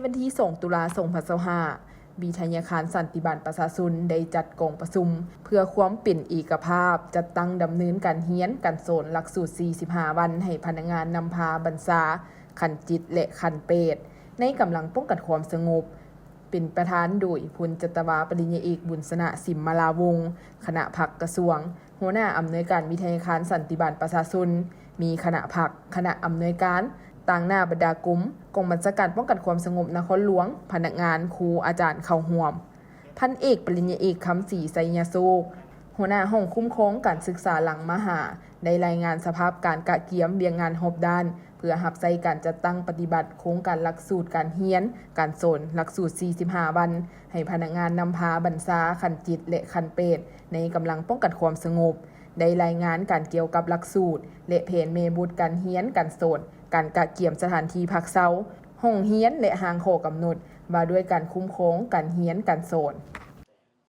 ວັນທີສອງ ຕຸລາ ສອງພັນຊາວຫ້າ ວິທະຍາຄານສັນຕິບານປະຊາຊົນໄດ້ຈັດກອງປະຊຸມ ເພື່ອຄວາມເປັນເອກະພາບ ຈັດຕັ້ງດຳເນີນການຮຽນການສອນຫຼັກສູດສີ່ສິບຫ້າວັນ ໃຫ້ພະນັກງານນຳພາບັນຊາຂັ້ນເຈັດ ແລະ ຂັ້ນແປດ ໃນກຳລັງປ້ອງກັນຄວາມສະຫງົບ ເປັນປະທານໂດຍ ພົນຈັດຕະວາ ປະລິນຍາເອກ ບຸນຊະນະ ສິມມະລາວົງ ຄະນະພັກກະຊວງ, ຫົວໜ້າອຳນວຍການວິທະຍາຄານສັນຕິບານປະຊາຊົນ, ມີຄະນະພັກ, ຄະນະອຳນວຍການ, ຕາງໜ້າບັນດາກົມ, ກອງບັນຊາການປ້ອງກັນຄວາມສະຫງົບນະຄອນຫຼວງ, ພະນັກງານ, ຄູ, ອາຈານເຂົ້າຮ່ວມ. ພັນເອກ ປະລິນຍາເອກ ຄຳສີ ໄຊຍະໂຊກ ຫົວໜ້າຫ້ອງຄຸ້ມຄອງການສຶກສາຫຼັງມະຫາ ໄດ້ລາຍງານສະພາບການກະກຽມວຽກງານຮອບດ້ານ ເພື່ອຮັບໃຊ້ການຈັດຕັ້ງປະຕິບັດໂຄງການຫຼັກສູດການຮຽນການສອນຫຼັກສູດສີ່ສິບຫ້າວັນ ໃຫ້ພະນັກງານນຳພາບັນຊາຂັ້ນເຈັດ ແລະ ຂັ້ນແປດ ໃນກຳລັງປ້ອງກັນຄວາມສະຫງົບ, ໄດ້ລາຍງານການກ່ຽວກັບຫຼັກສູດ ແລະ ແຜນແມ່ບົດການຮຽນການສອນ, ການກະກຽມສະຖານທີ່ພັກເຊົາ, ຫ້ອງຮຽນ ແລະ ຮ່າງຂໍ້ກຳນົດວ່າດ້ວຍການຄຸ້ມຄອງການຮຽນການສອນ.